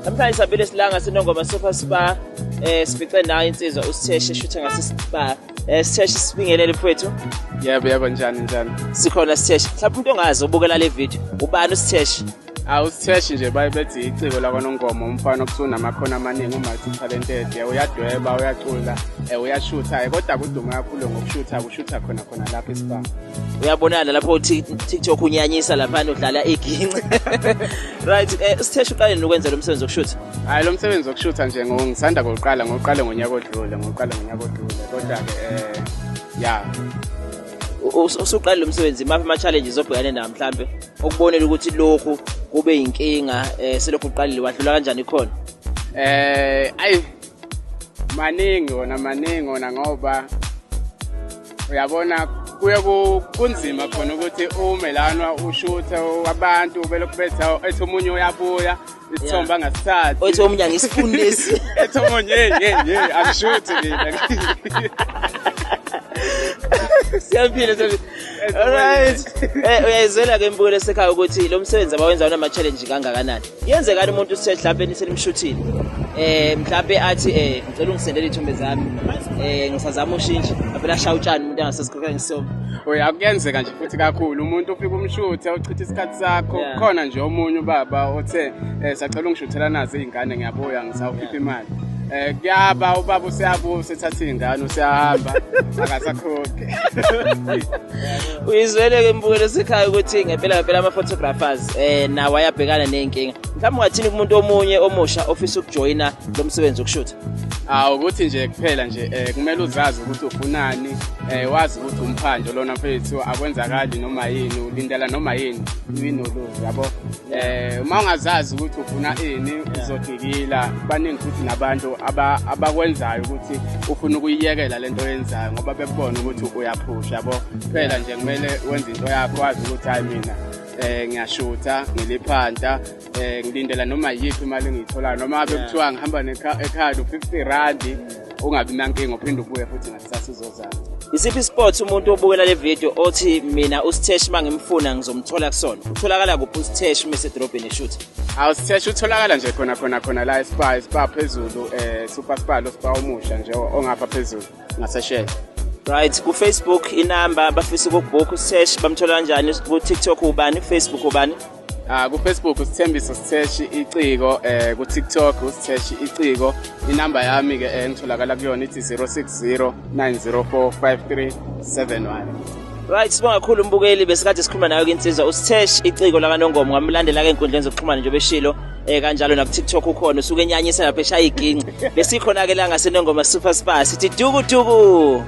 Namhlanje sabile silanga sinongoma Super Spa, sifice nayo insizwa uSitheshe shutha ngase Spa. Sitheshe, sibingelele mfowethu. Yebo yebo, njani njani? Sikhona Sitheshe. Mhlawumbe umuntu ongazi ubukela le video, ubani uSitheshe? Awu, Sitheshe nje baye bethi iciko lakwaNongoma, umfana okuthiwa unamakhono amaningi, u-multi-talented. Uyadweba, uyacula, uyashutha, kodwa kuduma kakhulu ngokushutha, kushutha khona khona lapha eSpa. Uyabonana lapho TikTok unyanyisa lapha, udlala iginci. Right, Sitheshe, uqale nini ukwenza lo msebenzi wokushutha? Hayi, lo msebenzi wokushutha nje ngisanda kuwuqala, ngoqale ngonyaka odlule, ngoqale ngonyaka odlule. Kodwa-ke ya. Usuqale lo msebenzi, maphi ama-challenges obhekane nawo, mhlambe okubonela ukuthi lokhu kube yinkinga, selokhu uqalile, wadlula kanjani khona? Ayi, maningi wona, maningi wona, ngoba uyabona kuye kunzima khona ukuthi ume lana ushuthe, abantu belokhu bethi ethi omunye uyabuya, isithombe angasithathi. Othi omunye angisifuni lesi. Ethi omunye, hey hey hey, angishuthi mina. Siyaphila, siyaphila. Alright. Uyayizwela ke imbukelo esekhaya ukuthi lo msebenzi abawenza unama challenge kangakanani. Yenzekani umuntu usithe mhlawumbe niselimshuthile, mhlawumbe athi ngicela ungisendele ithombe zami, ngisazama ushintsha, avela ashaya utshani umuntu angasasikhokhela ngisithombe? Oya, kuyenzeka nje futhi kakhulu, umuntu ufika umshuthe, uchitha isikhathi sakho. Khona nje omunye ubaba othe sacela ungishuthela nazo iy'ngane, ngiyabuya ngisawukhipha imali. Kuyaba ubaba useyabuya, usethatha iy'ngane, useyahamba, akasakhokhi. Uyizwele ke imbukelo esekhaya ukuthi ngempela ngempela ama-photographers nawo ayabhekana ney'nkinga. Mhlawumbe ungathini kumuntu omunye omusha ofisa ukujoyina lo msebenzi wokushutha? Awu, ukuthi nje kuphela nje kumele uzazi ukuthi ufunani, wazi ukuthi umphanjo lona mfethu, akwenzakali noma yini, ulindela noma yini, win or lose, yabo. Uma ungazazi ukuthi ufuna ini, uzodikila. Baningi futhi nabantu abakwenzayo ukuthi ufuna ukuyiyekela lento oyenzayo ngoba bebona ukuthi uyaphusha, yabo. Kuphela nje kumele wenze into yakho, wazi ukuthi hayi, mina ngiyashutha, ngiliphanta, ngilindela noma yiphi imali engiyitholayo, noma ngabe kuthiwa ngihamba ekhaya u-50 rand, ungabi nankinga, uphinde ubuye futhi ngakusasa uzozama. Isiphi ispot umuntu obukela le video othi mina uSithesh uma ngimfuna ngizomthola kusona? Utholakala kuphi uSithesh uma esedolobheni eshutha? Awu, Sitheshe utholakala nje khona khona khona la eSpa, eSpa phezulu, Super Spa, lo spa omusha nje ongapha phezulu ngaseshele. Right, ku-Facebook inamba, bafisa ukubhukha uSithesh bamthola kanjani? Ku-TikTok ubani? Facebook ubani? Ah, ku Facebook uSithembiso Sitheshi Iciko, ku TikTok uSitheshi Iciko. Inamba yami ke engitholakala kuyona ithi 060 904 5371. Right, sibonga kakhulu umbukeli, besikade sikhuluma nayo ke insizwa uSithesh Iciko lakaNongoma. Ngamlandela ke enkundleni zokuxhumana nje beshilo, kanjalo na ku TikTok ukhona, usuke enyanyisa lapha eshaya iginci. Besikhona ke la ngaseNongoma Super Spa, sithi duku duku.